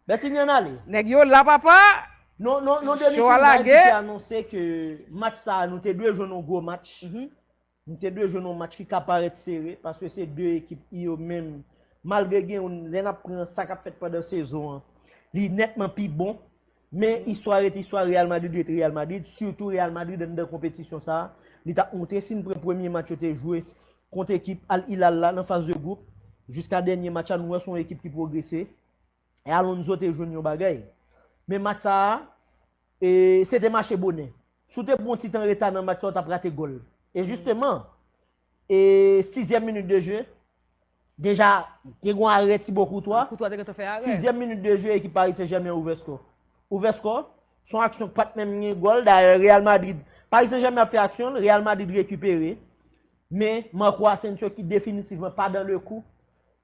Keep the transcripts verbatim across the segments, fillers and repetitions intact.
Bertinie, ann ale. Nèg yo la, papa. Non, non, non, demi final ki te anonse ke match sa a, nou te dwe jwenn yon gwo match. Nou te dwe jwenn yon match ki ka parèt sere, paske se de ekip yo menm, malgre gen yon, lè n ap pran sa k ap fèt pandan sezon an, li nètman pi bon. Men istwa rete istwa, Real Madrid rete Real Madrid, sitou Real Madrid anndan konpetisyon sa a. Li t ap montre, si n pran premye match yo te jwe kont ekip Al Hilal la nan faz de gwoup, jiska dènye match la, nou wè se yon ekip ki pwogrese. E Alonso te jwenn yon bagay. Men match sa a, e, se te mache bonè. Si w te pran yon ti tan reta nan match sa, w t ap rate gòl. E jisteman, e sizyèm minit de je, deja, te gen yon arè Thibaut Courtois. Courtois te gentan fè arè. Sizyèm minit de je, ekip Paris Saint-Germain ouvè skò. Ouvè skò, se yon aksyon k pa t menm gen gòl. Dayè, Real Madrid, Paris Saint-Germain ap fè aksyon l, Real Madrid rekipere. Men Marco Asensio ki definitivman pa dans le coup,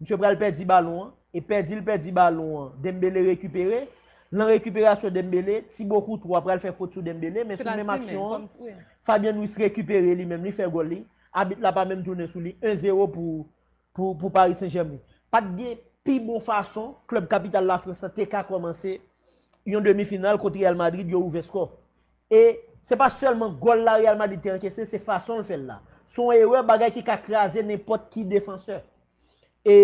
misye pral pèdi balon an. E pèdi l pèdi balon an, Dembélé rekipere. Nan rekiperasyon Dembélé, Thibaut Courtois pral fè fot sou Dembélé, men sou menm aksyon an, Fabian Ruiz rekipere li menm, li fè gòl li. Abit la pa menm tounen sou li. En zewo pou, pou, pou Paris Saint-Germain. Pa t gen pi bon fason klèb kapital Lafrans lan te ka kòmanse yon demi final kont Real Madrid, yo ouvè skò. E se pa sèlman gòl la Real Madrid te ankese, se fason l fè l la. Se yon erè, bagay ki ka kraze nenpòt ki defansè. E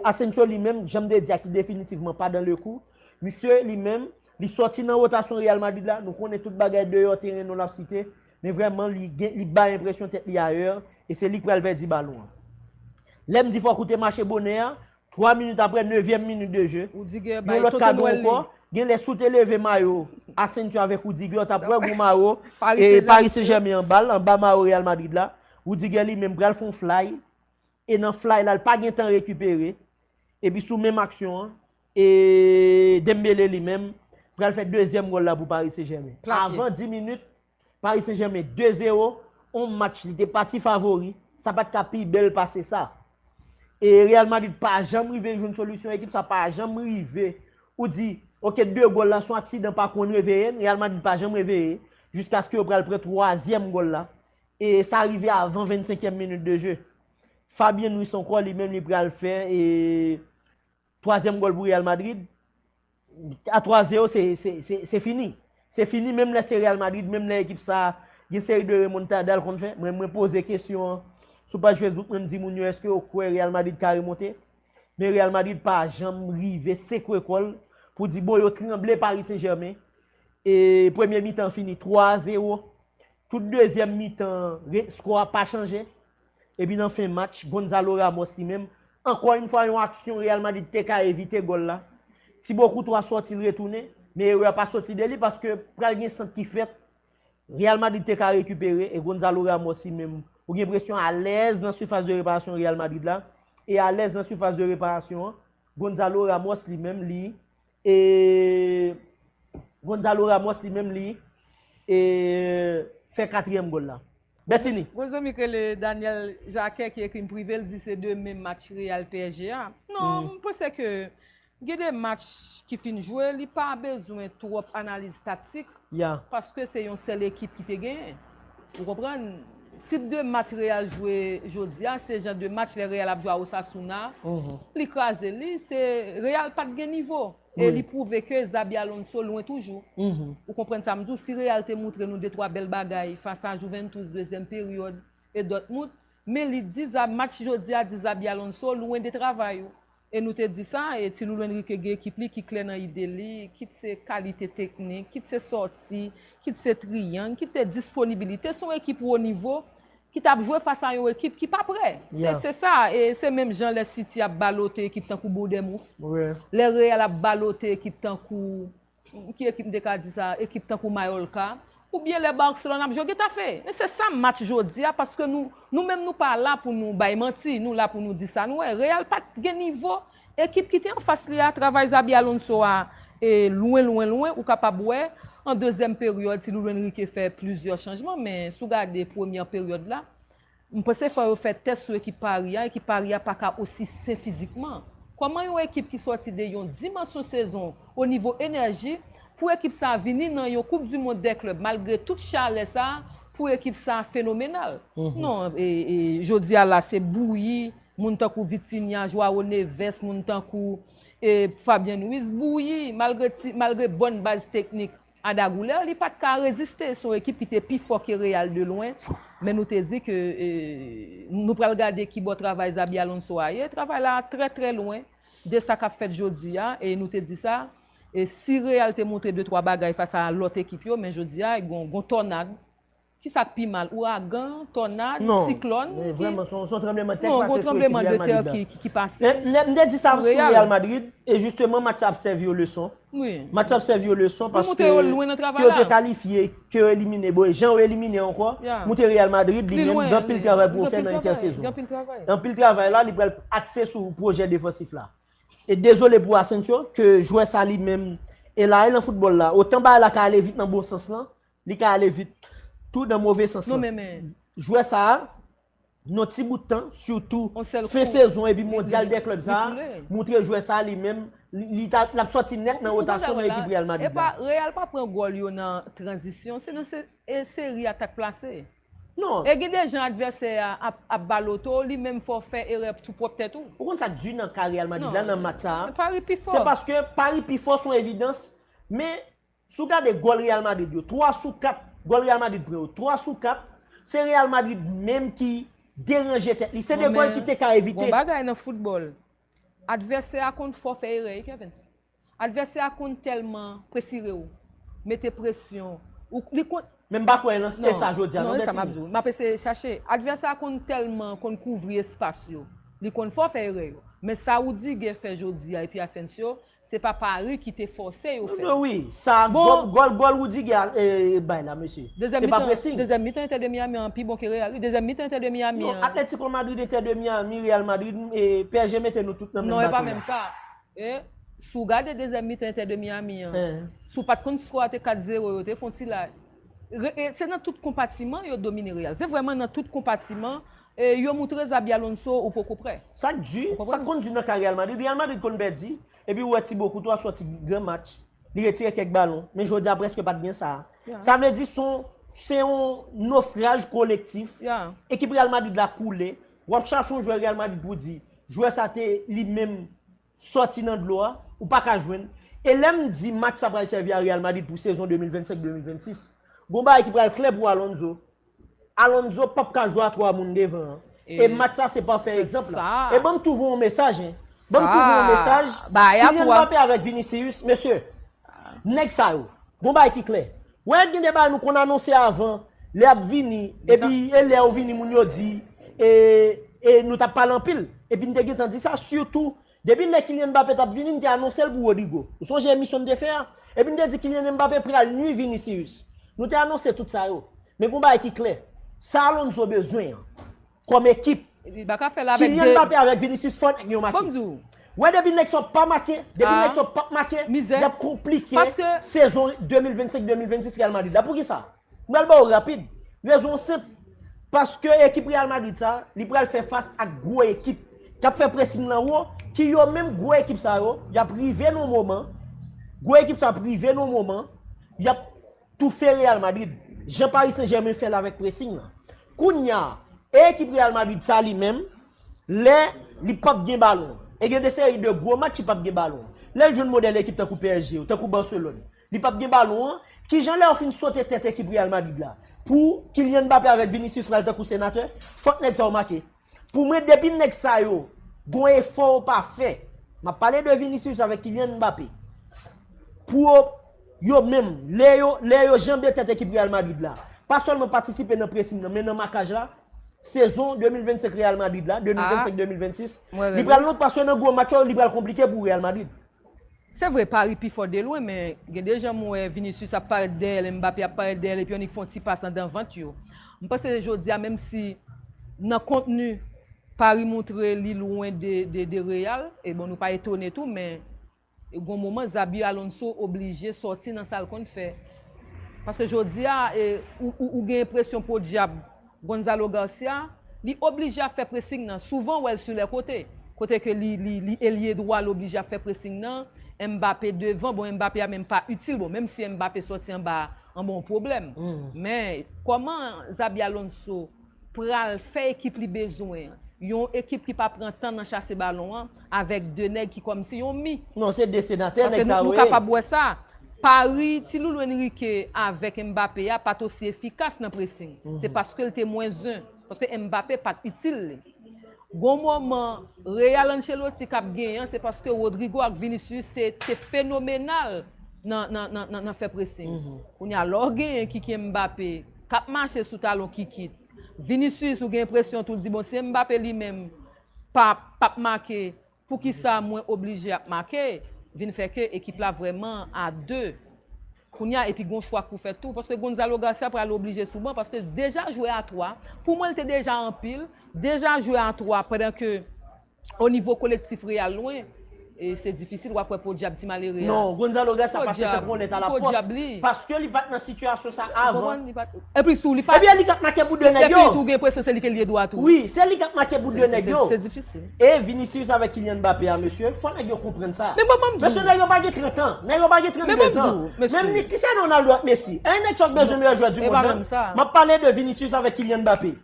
Asensio li menm, jan m te di a, ki definitivman pa dans le coup, misye li menm, li sòti nan wotasyon Real Madrid la, nou konnen tout bagay deyò teren nou l ap site, men vrèman li gen, li bay enpresyon tèt li ayè, e se li k pral pèdi balon an. Lè m di fòk ou te mache bonè a, twa minit apre, nevyèm minit de je, yon lòt kadon ankò, gen lè si w te leve mayo Asensio avèk Rudiger, w t ap wè gwo mayo Paris Saint-Germain anba l, anba mayo Real Madrid la. Rudiger li menm pral fè yon fly, e nan fly la, l pa gen tan rekipere. Epi sou menm aksyon an, e Dembélé li menm pral fè dezyèm gòl la pou Paris Saint-Germain. Avan dis minit, Paris Saint-Germain de zewo, yon match li te pati favori, sa pa t ka pi bèl pase sa. E Real Madrid pa janm rive jwenn solisyon, ekip sa pa janm rive. Ou di, oke, de gòl la, se yon aksidan pa konn reveye n, Real Madrid pa janm reveye, jiskaske yo pral pran twazyèm gòl la. E sa rive avan vennsenkyèm minit de je. Fabian Ruiz ankò, li menm, li pral fè, e, twazyèm gòl pou Real Madrid. A twa zewo, se, se, se, se fini. Se fini, menm lè se Real Madrid, menm lè ekip sa gen seri de remontada l konn fè. Mwen, mwen poze kesyon an sou paj Facebook, mwen m di moun yo, èske yo kwè Real Madrid ka remonte? Men Real Madrid pa janm rive sekwe kò l pou di, bon, yo tranble Paris Saint-Germain. E premye mitan fini twa zewo. Tout dezyèm mitan, re-, skò a pa chanje. Epi nan fen match, Gonzalo Ramos li menm, ankò yon fwa, yon aksyon Real Madrid te ka evite gòl la. Thibaut Courtois sòti l retounen, men erè a pa sòti de li paske pral gen sant ki fèt. Real Madrid te ka rekipere e Gonzalo Ramos li menm, ou gen enpresyon alèz nan sifas de reparasyon Real Madrid la. E alèz nan sifas de reparasyon an, Gonzalo Ramos li menm, li, e, Gonzalo Ramos li menm, li, e, fè katriyèm gòl la. Bertinie. Gon zanmi k rele Daniel Jacquet ki ekri m prive, l di se demen match Real P S G a. Non, m panse ke gen de match ki fin jwe, li pa bezwen twòp analiz taktik, paske se yon sèl ekip ki te genyen. Ou konprann? Tip de match Real jwe jodi a, se jan de match lè Real ap jwe a Osasuna, li kraze li, se Real pa t gen nivo. E li pwouve ke Xabi Alonso lwen toujou. Ou konprann sa m di w? Si Real te moutre nou de twa bèl bagay fas a Juventus dezyèm peryòd e Dortmund, men li di Za-, match jodi a di Xabi Alonso lwen de travay ou. E nou te di sa, e Ti Loulou Enrique gen ekip li ki klè nan ide li, kit se kalite teknik, kit se sòti, kit se triyang, kit se disponibilite. Se yon ekip wo nivo ki t ap jwe fas a yon ekip ki pa prè. Se, se sa, e se menm jan lè City ap balote ekip tankou Bournemouth, lè Real ap balote ekip tankou, ki ekip m te ka di sa, ekip tankou Mallorca, oubyen lè Barcelone ap jwe Getafe. Men se sa match jodi a, paske nou, nou menm nou pa la pou nou bay manti, nou la pou nou di sa nou wè. Real pa t gen nivo. Ekip ki te anfas li a, travay Xabi Alonso a, e lwen, lwen, lwen, ou kapab wè, an dezyèm peryòd, Ti Loulou Enrique fè plizyè chanjman, men si w gade premyè peryòd la, m panse fò yo fè tès sou ekip Pari a, ekip Pari a pa ka osi sen fizikman. Kòman yon ekip ki sòti de yon dimansyon sezon o nivo enèji, pou ekip sa a vini nan yon Coupe du Monde des Clubs, malgre tout chalè sa a, pou ekip sa a fenomenal? Non, e, e, jodi a la, se bouyi, Moun tankou Vitinha, Joao Neves, moun tankou e, Fabian Ruiz bouyi, malgre, ti, malgre bòn baz teknik Arda Güler, li pa t ka reziste. Se yon ekip ki te pi fò ke Real de lwen, men nou te di ke e, nou pral gade ki bò travay Xabi Alonso a ye. Travay la trè, trè lwen de sa k ap fèt jodi a, e nou te di sa. E si Real te montre de twa bagay fas a lòt ekip yo, men jodi a, gon, gon tònad. Kisa k pi mal? Ouragan, tònad, siklòn? Non, men vrèman, se yon tranblemanntè k pase sou ekip Real Madrid la. Ki, ki, ki pase. M te di sa sou Real Madrid, e jisteman, match sa ap sèvi yo leson. Match sa ap sèvi yo leson paske ke yo te kalifye, ke yo elimine. Bon, e jan yo elimine ankò, montre Real Madrid, li menm, gen anpil travay pou yo fè nan entèsezon. Anpil travay la, li pral akse sou pwojè defansif la. E dezole pou Asensio, ke jwè sa li menm, e la, e nan foutbòl la, otan bagay la ka ale vit nan bon sans lan, li ka ale vit tou nan move sans lan. Jwè sa a, nan ti bout tan, sitou fen sezon epi mondyal dè klèb sa a, montre jwè sa a li menm, li, li ta, l ap sòti nèt nan wotasyon nan ekip Real Madrid la. Real pa pran gòl yo nan tranzisyon, se nan se, e seri atak plase. Non. E gen de jan advèsè a ap, ap baloto, li menm fò fè erè sou pwòp tèt ou. Ou konn sa k di nan ka Real Madrid la nan match sa a? Pari pi fò. Se paske pari pi fò se yon evidans, men Si w gade gòl Real Madrid yo, twa sou kat gòl Real Madrid pran yo, twa sou kat, se Real Madrid menm ki deranje tèt li. Se de gòl ki te ka evite. Bon bagay nan foutbòl. Advèsè a konn fè w fè erè wi, Kevens. Advèsè a konn tèlman presire w, mete presyon, ou, li konn. Men m pa kwè nan e sa jodi a non, men sa m ap di w. M ap eseye chache. Advèsè a konn tèlman konn kouvri espas yo, li konn fè w fè erè yo. Men sa Rudiger fè jodi a epi Asensio, Se pa Paris ki te fòse yo fè. Non, wi, sa gòl, gòl, gòl Rudiger e, e bay la, mesye. Se pa pressing. Dezyèm mitan Inter de Miami an pi bon ke Real, wi. Dezyèm mitan Inter de Miami an. Non, Atletico Madrid, Inter de Miami, Real Madrid, e P S G mete nou tout nan menm bato la. Non, e pa menm sa. E, si w gade dezyèm mitan Inter de Miami an, si w pa t konn skò a te kat zewo, yo te fè yon ti la. E, se nan tout konpatiman yo domine Real. Se vrèman nan tout konpatiman, e, yo moutre Xabi Alonso ou poko prè. Sa k di, sa k konn di nan ka Real Madrid, Real Madrid konn pèdi, Epi ou wè Thibaut Courtois sòti gran match, li retire kèk balon, men jodi a prèske pa t gen sa. Sa vle di se yon, se yon nofraj kolektif. Ekip Real Madrid la koule. W ap chache yon jwè Real Madrid pou di jwè sa te li menm sòti nan dlo a, ou pa ka jwenn. E lè m di match sa pral sèvi a Real Madrid pou sezon de mil vennsenk de mil vennsis, gon bagay ki pral klè pou Alonso. Alonso p ap ka jwe a twa moun devan an. E match sa se pafè egzanp la. E ban m tou voye yon mesaj, en. Ban m tou voye yon mesaj. Kylian Mbappé avèk Vinicius, mesye, nèg sa yo, gon bagay ki klè. Wè, gen de bagay nou konn anonse avan, lè y ap vini, epi e lè yo vini, moun yo di, e, e nou t ap pale anpil. Epi n te gentan di sa, sitou Depi lè Kylian Mbappé t ap vini, m te anonse l pou Rodrygo. Ou sonje emisyon n te fè a? Epi n te di Kylian Mbappé pral nui Vinicius. Nou te anonse tout sa yo. Men gon bagay ki klè. Sa Alonso bezwen an, kòm ekip, Kylian Mbappé avèk Vinicius fò nèg yo make. Wè depi nèg sa yo pa make, depi nèg sa yo p ap make, y ap konplike sezon de mil vennsenk de mil vennsis Real Madrid la. Poukisa? M pral ba w rapid. Rezon senp. Paske ekip Real Madrid sa, li pral fè fas ak gwo ekip k ap fè pressing nan wo, ki yo menm gwo ekip sa yo, y ap rive nan yon moman, gwo ekip sa ap rive nan yon moman, y ap toufe Real Madrid. Jan Paris Saint-Germain fè l avèk pressing lan. Kounya, ekip Real Madrid sa li menm, lè li p ap gen balon. E gen de seri de gwo match li p ap gen balon. Lè l jwenn modèl ekip tankou P S G yo, tankou Barcelone, li p ap gen balon an, kijan lè yo fin sote tèt ekip Real Madrid la, pou Kylian Mbappé avèk Vinicius pral tankou senatè, fòk nèg sa yo make. Pou mwen, depi nèg sa yo, gon efò yo pa fè, m ap pale de Vinicius avèk Kylian Mbappé, pou yo, yo menm, lè yo, lè yo janbe tèt ekip Real Madrid la, pa sèlman patisipe nan pressing nan, men nan makaj la, sezon de mil vennsenk Real Madrid la, de mil vennsenk de mil vennsis, li pral long paske nan gwo match yo, li pral konplike pou Real Madrid. Se vre, Paris pi fò de lwen, men gen de jan m wè Vinicius ap parèt dèyè l, Mbappé ap parèt dèyè l, epi yo annik fè yon ti pas andan vant yo. M panse jodi a, menm si nan kontni Paris montre li lwen de, de, de Real, e bon, nou pa etone tou, men gon moman Xabi Alonso oblije sòti nan sa l konn fè. Paske jodi a, e, ou, ou, ou gen enpresyon podyab Gonzalo Garcia, li oblije ap fè pressing nan. Souvan, w wè l sou lè kote. Kote ke li, li, li elye dwa, l oblije ap fè pressing nan. Mbappé devan, bon, Mbappé a menm pa itil, bon, menm si Mbappé sòti anba, anba yon pwoblèm. Men, kòman Xabi Alonso pral fè ekip li bezwen an? Yon ekip ki pa pran tan nan chase balon an avèk de nèg ki kòmsi yon mi. Non, se de senatè nèg sa yo ye. Paske nou kapab wè sa. Pari Ti Loulou Enrique avèk Mbappé a pa t osi efikas nan pressing. Se paske l te mwen zen. Paske Mbappé pa t itil li. Gon moman, Real Ancelotti k ap genyen an, se paske Rodrygo ak Vinicius te, te fenomenal nan, nan, nan, nan, nan fè pressing. Kounye a, lè w genyen Kiki Mbappé k ap mache sou talon Kiki, Vinicius, ou gen enpresyon tou, l di, bon, se Mbappé li menm p ap, p ap make, poukisa mwen oblije ap make? Vin fè ke ekip la vrèman a de. Kounye a, epi gon chwa k pou fèt tou, paske Gonzalo Garcia pral oblije sou ban, paske deja jwe a twa, pou mwen, l te deja anpil, deja jwe a twa, pandan ke o nivo kolektif Real lwen, e se difisil, w ap wè podyab ti malere a. Non, Gonzalo Garcia pase tankou yon lèt a la pòs. Paske li pa t nan sitiyasyon sa avan. Epi sou, li pa. Ebyen, li k ap make bout de nèg yo. Epi tou, gen enpresyon se li ki lye dwa tou. Wi, se li k ap make bout de nèg yo. Se difisil. E Vinicius avèk Kylian Mbappé a, mesye, fò nèg yo konprann sa. Men bon, ban m di w. Mesye, nèg yo pa gen trant an. Nèg yo pa gen trannde zan. Menm ni Cristiano Ronaldo ak Messi. E nèg sa w t bezwen meyè jwè di mond lan. M ap pale de Vinicius avèk Kylian Mbappé.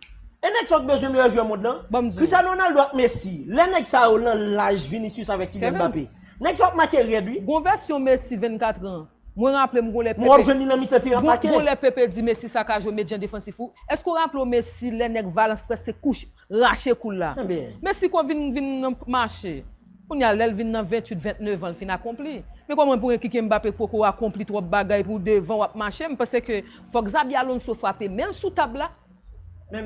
E nèg sa w t bezwen meyè jwè mond lan? Cristiano Ronaldo ak Messi, lè nèg sa yo lan laj Vinicius avèk Kylian Mbappé, nèg sa yo ap make rèd wi. Gon vèsyon Messi vennkat an. Mwen raple m gon lè Pepe. Mwen w ap jwenn li nan mitan teren ap make. Gon lè Pepe di Messi sa ka jwe medyan defansif ou. Èske w raple w Messi lè nèg Valence prèske kouche, rache kou l la? Messi ko vin vin nan mache. Kounye a lè l vin nan venntuit, vennnev an l fin akonpli. Men kòman pou yon Kiki Mbappé k poko akonpli twòp bagay pou devan w ap mache? M panse ke fòk Xabi Alonso frape men l sou tab la.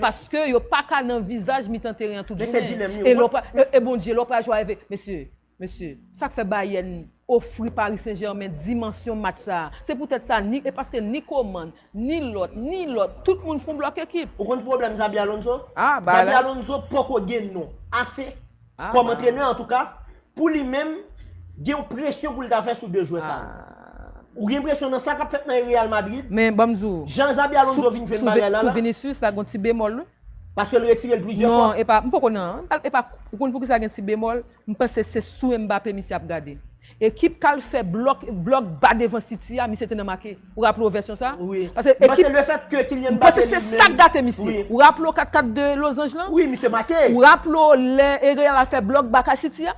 Paske yo pa ka nan vizaj mitan teren an tout jounen. E lè w pral, e, e Bondye, lè w pral jwe avèk, mesye, mesye, sa k fè Bayern ofri Paris Saint-Germain dimansyon match sa a? Se poutèt sa, ni, e paske ni Coman, ni lòt, ni lòt, tout moun fon blòk ekip. Ou konn pwoblèm Xabi Alonso? Ah, Xabi Alonso poko gen non ase kòm antrenè antouka, pou li menm, gen yon presyon pou l ta fè sou de jwè sa yo. Ou gen enpresyon nan sa k ap fèt nan Real Madrid? Men ban m di w, jan Xabi Alonso vin jwenn bagay la la. Sou Vinicius la, gon ti bemòl wi. Paske l retire l plizyè fwa. Non, epa, m poko nan, epa, ou konn poukisa gen ti bemòl? M panse se sou Mbappé misye ap gade. Ekip k al fè blòk, blòk ba devan City a, misye te nan make. Ou raple w vèsyon sa? Wi. Paske ekip, m panse se sa k gate misye. Ou raple w kat kat de Losange lan? Wi, misye make. Ou raple w lè Real al fè blòk ba kay City a?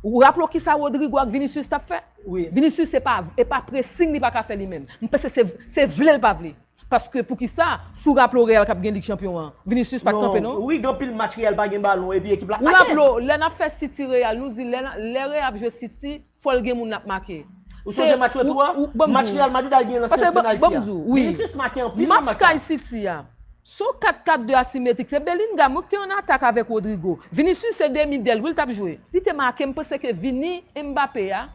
Ou raple w kisa Rodrygo ak Vinicius t ap fè? Wi. Vinicius se pa, e pa pressing li pa ka fè li menm. M panse se, se vle l pa vle. Paske poukisa, si w raple w Real k ap gen Lig Chanpyon an, Vinicius pa t kanpe non? Wi, gen anpil match Real pa gen balon epi ekip la ap make. Ou raple w, lè n ap fè City Real, nou di lè, lè Real ap jwe City, fò l gen moun l ap make. Ou sonje match retou a? Match Real Madrid al gen lanse penalti a. Vinicius make anpil nan match la. Match kay City a, se yon kat kat de asimetrik. Se Bellingham wi ki te an atak avèk Rodrygo. Vinicius se demi dèl wi l t ap jwe. Li te make, m panse ke Vini, Mbappé a,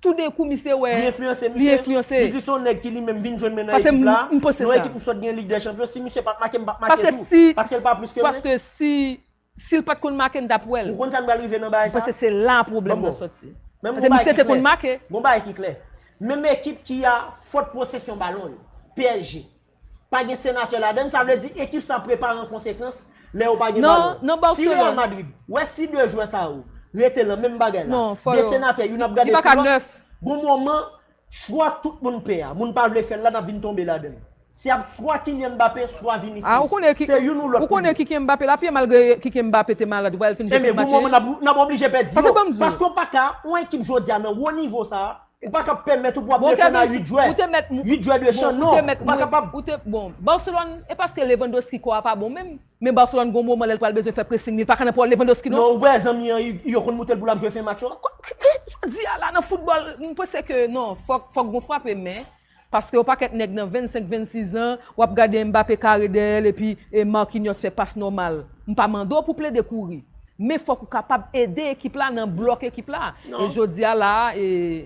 toudenkou misye wè li enfliyanse. Li enfliyanse. Li di se yon nèg ki li menm vin jwenn men nan ekip la. Nan ekip m sot gen Lig dè Chanpyon, si misye pa t make, m p ap make tou. Paske l pa plis ke mwen. Paske si Si l pa t konn make, n t ap wè l. Ou konn sa n pral rive nan bagay sa? M panse se la pwoblèm nan sòti. Paske misye te konn make. Gon bagay ki klè. Menm ekip ki a fòt posesyon balon yo, P S G, pa gen senatè ladan l, sa vle di ekip sa prepare an konsekans lè yo pa gen balon. Si Real Madrid wè si de jwè sa yo rete nan menm bagay la, de senatè, youn ap gade sou lòt, gon moman, chwa tout moun pè a, moun pa vle fè l la, n ap vin tonbe ladan l. Se ap swa Kylian Mbappé, swa Vinicius. Se youn ou lòt pou nou. Ou konnen Kiki Mbappé la pye malgre Kiki Mbappé te malad, ou pa wè l fin jwe tout match yo. Enben, gon moman n ap, n ap oblije pèdi yo. Paske w pa ka, yon ekip jodi a nan wo nivo sa a, ou pa ka pèmèt ou pou ap defann a uit jwè. Uit jwè de chan, non. Ou pa kapab. Bon, Barcelone, e paske Lewandowski kò a pa bon menm. Men Barcelone gon moman lè l pral bezwen fè pressing li, li pa ka nan pawòl Lewandowski non. Non, ou wè zanmi an, yo konn moute l pou l ap jwe fen match yo. Jodi a la nan foutbòl, m panse ke non, fòk, fòk gon frape men. Paske yon pakèt nèg nan vennsenk, vennsis an, w ap gade Mbappé kare dèyè l epi e Marquinhos fè pas nòmal. M pa mande w pou plede kouri. Men fòk ou kapab ede ekip la nan blòk ekip la. E jodi a la, e,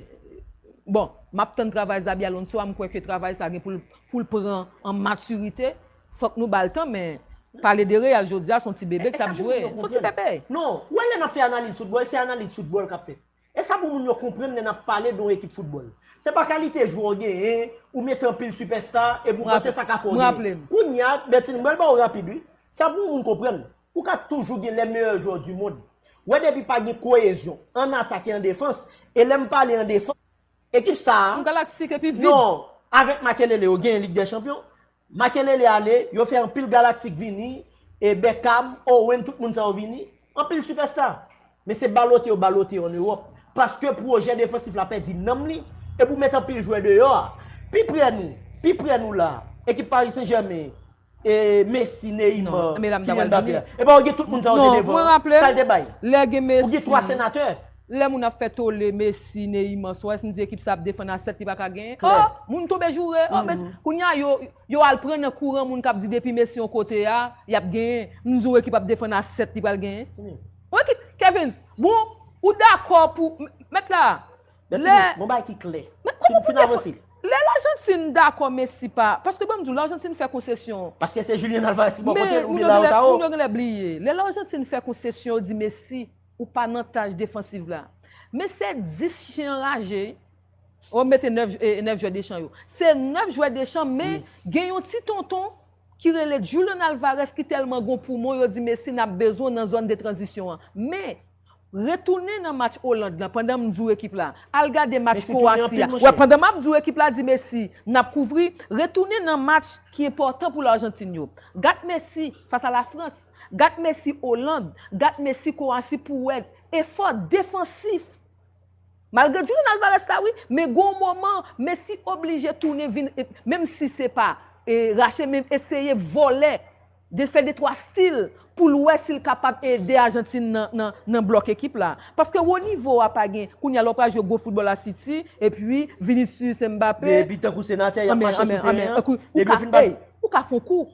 bon, m ap tann travay Xabi Alonso a, m kwè ke travay sa gen pou l, pou l pran an matirite. Fòk nou ba l tan, men pale de Real jodi a, se yon ti bebe k t ap jwe. Se yon ti bebe. Non, ou wè lè n ap fè analiz foutbòl, se analiz foutbòl k ap fèt. E sa pou moun yo konprann lè n ap pale de yon ekip foutbòl. Se pa kalite jwè w genyen, ou mete anpil sipèsta, epi w panse sa ka fè w genyen. Kounye a, Bertin, m pral ba w rapid wi. Sa pou yon moun konprann, ou ka toujou gen les meilleurs joueurs du monde. Ou wè depi pa gen koyezyon, an atak e an defans, e lè m pale an defans, ekip sa a, yon galaktik epi vid. Non, avèk Makelele, yo genyen Lig dè Chanpyon. Makelele ale, yo fè anpil galaktik vini, e Beckham, Owen, tout moun sa yo vini. Anpil sipèsta. Men se balote yo balote an Ewòp. Paske pwojè defansif la pèdi nanm li, epi w met anpil jwè deyò a. Pi prè nou, pi prè nou la, ekip Paris Saint-Germain, e Messi, Neymar, Kylian Mbappé. Epa w gen tout moun sa yo te devan an. Sa l te bay? Ou gen twa senatè. Lè moun ap fè tole Messi, Neymar, Suarez, m di ekip sa ap defann a sèt, li pa ka genyen. Oh, moun tonbe joure. Oh, Messi. Kounye a, yo, yo al pran nan kouran moun k ap di depi Messi yon kote a, y ap genyen. M di w ekip ap defann a sèt, li pral genyen. Ou wè ki, Kevins, bon, ou dakò pou, m- mèt la. Lè Bon bagay ki klè. Men kòman pou defann? Lè Lajantin dakò Messi pa, paske ban m di w, Lajantin fè konsesyon. Paske se Julian Alvarez ki bò kote l, oubyen Lautaro. Moun yo genlè bliye. Lè Lajantin fè konsesyon, yo di Messi, ou pa nan taj defansiv la. Men se dis chen anraje, ou mete nèf, e, nèf jwè Deschamps yo. Se nèf jwè Deschamps, men gen yon ti tonton ki rele Julian Alvarez ki tèlman gon poumon, yo di Messi n ap bezwen w nan zòn de tranzisyon an. Men, retounen nan match Oland lan, pandan m di w ekip la, al gade match Kwowasi a. Wè, pandan m ap di w ekip la, di Messi, n ap kouvri, retounen nan match ki enpòtan pou Lajantin yo. Gad Messi fas a Lafrans, gad Messi Oland, gad Messi Kwowasi pou w wè efò defansif. Malgre Julian Alvarez la, wi, men gon moman, Messi oblije tounen vin, e, menm si se pa, e, rache, men eseye vòlè, de fè de twa stil pou l wè si l kapab ede Ajantin nan, nan, nan blòk ekip la. Paske wo nivo a pa gen, kounye a lè w pral jwe gwo foutbòl a City, epi Vinicius, Mbappé. Men epi tankou senatè, y ap mache sou teren an, depi yo fin bay. Ou ka fè yon kou.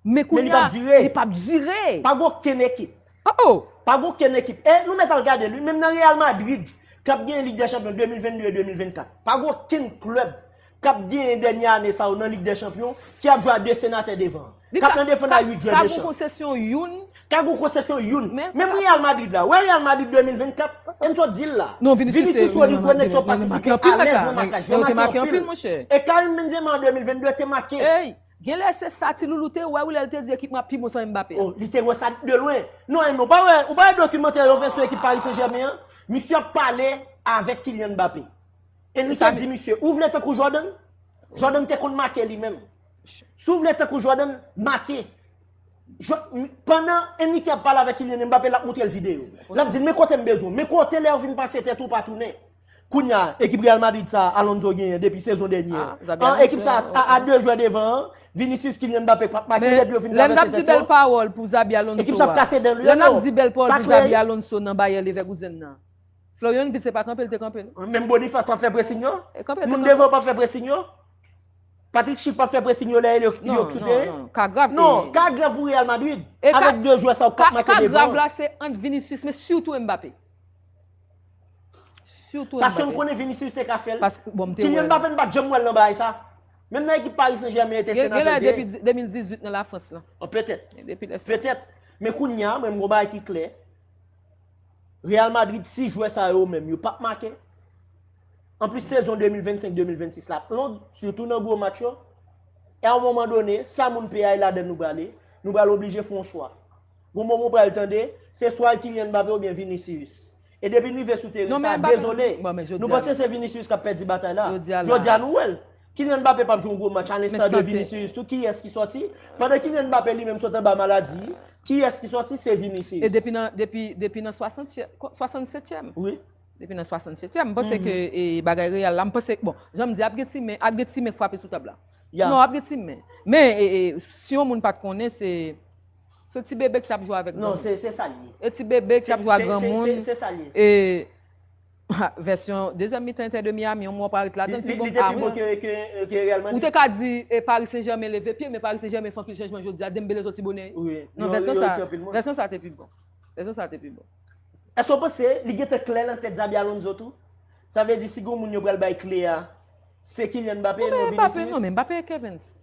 Men kounye a, li p ap dire. Pa gen okenn ekip. Oh, oh. Pa gen okenn ekip. E nou mèt al gade l, wi. Menm nan Real Madrid, k ap genyen Lig dè Chanpyon de mil vennde e de mil vennkat, pa gen okenn klèb k ap genyen dènye ane sa yo nan Lig dè Chanpyon ki ap jwe a de senatè devan. K ap nan defann a uit jwè Deschamps. Ka gon konsesyon youn. Menm Real Madrid la. Wè Real Madrid de mil vennkat, Enzo di l la. Vinicius Rodrygo nèg sa yo patisipe alèz nan makaj. Yo make anpil. E Karim Benzema an de mil vennde te make. Genlè se sa ti loulou te wè wi lè l te di ekip mwen ap pi bon san Mbappé a. Oh, li te wè sa de lwen. Non, men ou pa wè, ou pa wè dokimantè yo fè sou ekip Paris Saint-Germain an? Misye ap pale avèk Kylian Mbappé. E li te di misye, ou vle tankou Jordan? Jordan te konn make li menm. Si w vle tankou Jordan, make. Pandan Enrique ap pale avèk Kylian Mbappé, l ap montre l videyo. L ap di l, men kote m bezwen w, men kote lè yo fin pase tèt ou pa tounen. Kounye a, ekip Real Madrid sa a, Alonso genyen depi sezon dènye an. Ekip sa a, a de jwè devan an, Vinicius, Kylian Mbappé p ap make depi yo fin travèse tèt yo. Lè n ap di bèl pawòl pou Xabi Alonso a, lè n ap di bèl pawòl pou Xabi Alonso nan Bayer Leverkusen nan, Florian Wirtz se pa kanpe l te kanpe non. Menm Boniface p ap fè presing yo. Moun devan yo p ap fè presing yo. Patrick Schick p ap fè presing yo lè yo t sou teren. Non, ka grav pou Real Madrid. Avèk de jwè sa yo k ap make devan. Ka grav la se ant Vinicius men sitou Mbappé. Sitou Mbappé. Paske m konnen Vinicius te ka fè l. Kylian Mbappé m pa t janm wè l nan bagay sa. Menm nan ekip Paris Saint-Germain, e te senatè l te ye. Depi de mil dizuit nan Lafrans lan. Petèt. Petèt. Men kounye a, mwen m gon bagay ki klè. Real Madrid, sis jwè sa yo menm, yo p ap make. Anplis, sezon de mil vennsenk de mil vennsis la ap long, sitou nan gwo match yo. E a yon moman done, sa moun peye a, e ladann nou prale, nou pral oblije fè yon chwa. Gon moman w pral tande, se swa Kylian Mbappé oubyen Vinicius. E depi n rive sou teren sa a, dezole. Nou panse se Vinicius k ap pèdi batay la. Jodi a nou wè l. Kylian Mbappé p ap jwe yon gwo match, a lenstan de Vinicius tou. Kiyès ki sòti? Pandan Kylian Mbappé li menm sot anba maladi, kiyès ki sòti? Se Vinicius. E depi nan, depi, depi nan swasantyèm, swasannsetyèm. Wi. Depi nan swasannsetyèm. M panse ke, e, bagay Real la, m panse, bon, jan m di, ap gen ti men, ap gen ti men k frape sou tab la. Non, ap gen ti men. Men, e, e, si yon moun pa t konnen, se Se ti bebe ki t ap jwe avèk granmoun. Non, se, se sa l ye. E ti bebe ki t ap jwe ak granmoun. Se, se, se sa l ye. E, vèsyon dezyèm mitan Inter de Miami, yon mwa parèt ladan l pi bon. Li te pi bon ke, ke, ke Real Madrid. Ou te ka di, e, Paris Saint-Germain leve pye, men Paris Saint-Germain fè anpil chanjman jodi a, Dembélé soti bonè. Wi, vèsyon sa, vèsyon sa te pi bon. Vèsyon sa te pi bon. Èske w panse li gentan klè nan tèt Xabi Alonso tou? Sa vle di si gon moun yo pral bay kle a, se Kylian Mbappé, non Vinicius? Non, men Mbappé, Kevens.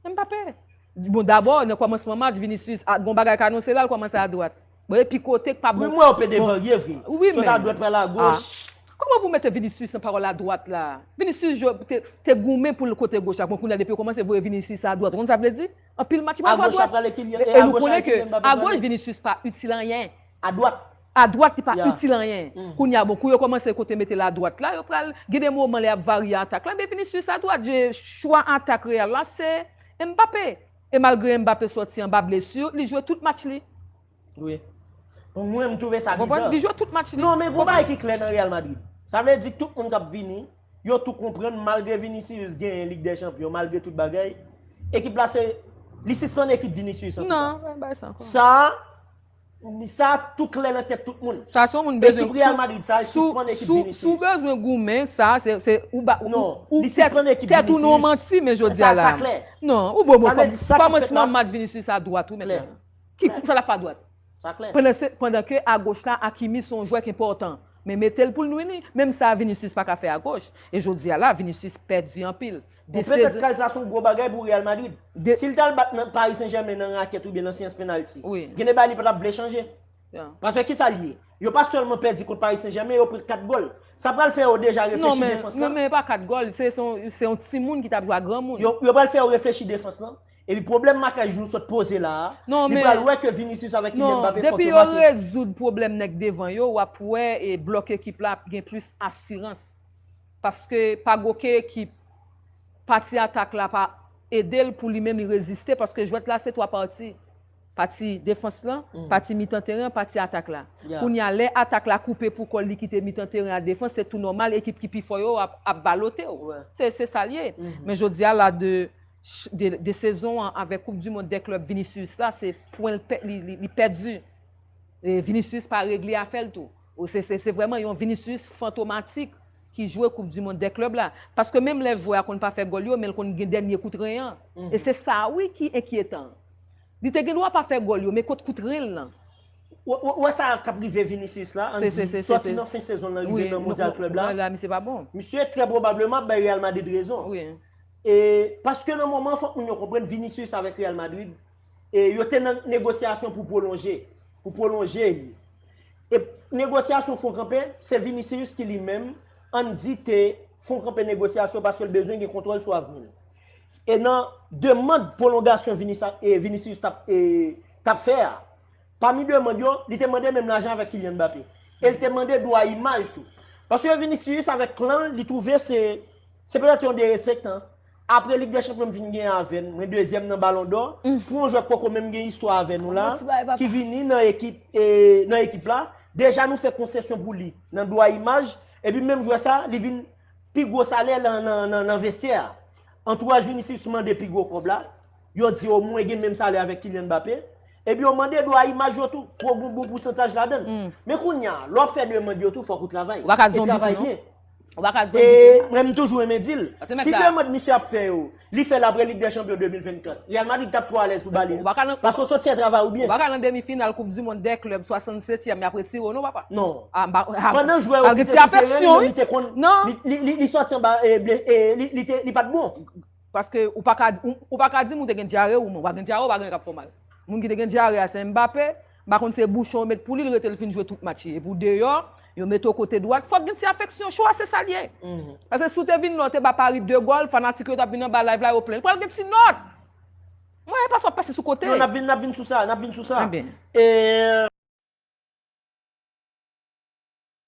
Mbappé. Bon, dabò, nan kòmansman match, Vinicius, a, gon bagay k anonse la, l kòmanse adwat. Bon, epi kote k pa bon. Wi, m wè w pede varye vre. Wi, men. Sot adwat pral agoch. Kòman pou mete Vinicius nan pawòl adwat la? Vinicius jwe, te, te goumen pou l kote goch la. Bon, kounye a, depi yo kòmanse voye Vinicius adwat. Ou konn sa vle di? Anpil match li pa jwe adwat. E, e nou konnen ke agoch, Vinicius pa itil anyen. Adwat. Adwat, li pa itil anyen. Kounye a, bon, kou yo kòmanse kote mete l adwat la, yo pral gen de moman lè y ap varye atak la. Men Vinicius adwat, je, chwa atak Real la, se Mbappé. E malgre Mbappé sòti anba blesi, li jwe tout match li. Wi. Bon, mwen, m twouve sa Ou konprann? bizar. Li jwe tout match li. Non, men gon bagay ki klè nan Real Madrid. Sa vle di tout moun k ap vini, yo tou konprann malgre Vinicius genyen Lig dè Chanpyon, malgre tout bagay, ekip la se, li sispann ekip Vinicius an tou. Non, pa bay sa ankò. Sa, sa tou klè nan tèt tout moun. Sa se yon moun Ekip bezwen Real Madrid, sa, li sou, sispann ekip sou, Vinicius. Sou bezwen goumen, sa se, se ou ba Non, ou li tèt, sispann ekip tèt ou non Vinicius. Manti, men jodi Sa, a la. Sa klè. Non, ou bon, Sa vle bon, di sa k ap fèt la. Kòmansman match Vinicius a dwat wi Klè. mentnan. Ki sa l ap fè a dwat? Sa klè. Pandan se, pandan ke a goch la, Hakimi se yon jwè ki enpòtan. Men mete l pou l nwi li, menm sa Vinicius pa ka fè a goch. E jodi a la, Vinicius pèdi anpil. Bon, petèt kal sa se yon gwo bagay pou Real Madrid. Si l t al bat nan Paris Saint-Germain nan rakèt oubyen nan seyans penalti, Wi. Gen de bagay li pa t ap vle chanje. Yeah. Paske ki sa l ye? Yo pa sèlman pèdi kont Paris Saint-Germain, yo pran kat gòl. Sa pral fè yo deja Non, reflechi men, defans non, lan. Men pa kat gòl, se se yon, se yon timoun ki t ap jwe a granmoun. Yo, yo pral fè yo reflechi defans lan. Epi pwoblèm makaj nou sot poze la a, Non, li men- pral wè ke Vinicius avèk Kylian Non, Mbappé fòk depi yo yo make. Rezoud pwoblèm nèg devan yo, w ap wè e blòk ekip la ap gen plis asirans. Paske pa gen okenn ekip, pati atak la pa ede l pou li menm li reziste, paske jwèt la se twa pati. Pati defans lan, pati mitan teren, pati atak la. Yeah. Kounye a, lè atak la koupe pou kò l, li kite mitan teren a defans, se tou nòmal, ekip ki pi fò yo ap, ap balote w. Wè. Se, se sa l ye. Men jodi a la de, de, de sezon an, avèk Koup di Mond dè klèb Vinicius la, se pwen l pè- li, li, li pèdi. E Vinicius pa regle afè l tou. Ou se, se, se vrèman yon Vinicius fantomatik ki jwe Koup di Mond dè klèb la. Paske menm lè jwè a konn pa fè gòl yo, men l konn gen dènye kout ren an. E se sa wi ki enkyetan. Li te gen dwa pa fè gòl yo, men kot kout ren l lan? Ou ou- ou wè sa k ap rive Vinicius la, an Se- se- se- sòti se- nan fen sezon nan Wi, rive nan non, Mondyal non, klèb la. Non, la, misye pa bon. Misye trè pwobableman bay Real Madrid rezon. Wi. E paske nan moman fòk moun yo konprann Vinicius avèk Real Madrid, e yo te nan negosyasyon pou pwolonje, pou pwolonje li. E negosyasyon fon kanpe, se Vinicius ki li menm, ann di te fon kanpe negosyasyon paske l bezwen gen kontwòl sou avni l. E nan demann pwolongasyon Vinicius, e Vinicius t ap, e, t ap fè a, pami demann yo, li te mande menm lajan avèk Kylian Mbappé. E li te mande dwa imaj tou. Paske Vinicius avèk klan l, li twouve se, se petèt yon derespektan. Apre Lig dè Chanpyon m fin gen avè n, mwen dezyèm nan Balon dò, pou yon jwè k poko menm gen istwa avè nou la, Bon ti bagay, papa. Ki vini nan ekip, e, nan ekip la, deja nou fè konsesyon pou li nan dwa imaj, epi menm jwè sa, li vin pi gwo salè nan, nan, nan, nan vestyè a. Antouraj Vinicius mande pi gwo kòb la, yo di omwen gen menm salè avèk Kylian Mbappé, epi yo mande dwa imaj yo tou, pou gen bon pousantaj ladan l. Men kounye a, lè w ap fè demann yo tou, fòk ou travay. Ou pa ka E zonbi travay tou, non? byen. Ou pa ka E zonbi tou, non? mwen m toujou renmen di l, Paske mèt si la- demann misye ap fè yo, li fè l apre Lig dè Chanpyon de mil vennkat, Real Madrid t ap twò alèz pou ba li. Ou pa ka nan- Paske w sòti a travay ou Ou byen. Pa ka nan demi final Koup di Mond dè klèb swasannsetyèm, y ap retire w, non, papa. Non. Ah, ba- ah, Pandan jwè yo al gen kite ti sou teren afeksyon, yo, wi. Li te konn, Non. li, li, li, li sòti anba, e, ble- e, li, li, te, li pa t bon. Paske ou pa ka, ou, ou pa ka di m ou te gen dyare ou, men ou pa gen dyare, ou pa gen k ap fè w mal. Moun ki te gen dyare a, se Mbappé. M pa konn se bouchon yo met pou li, l rete l fin jwe tout match li. Epi w deyò, yo mete w kote dwat. Fòk gen ti afeksyon, cho a se sa l ye. Paske si w te vin la, w te ba Paris de gòl, fanatik yo t ap vin anba live la, yo plenn. Pral gen ti nòt. Mwen, e pa sa w ap pase sou kote. Non, n ap vin, n ap vin sou sa, n ap vin sou sa. Ebyen. E,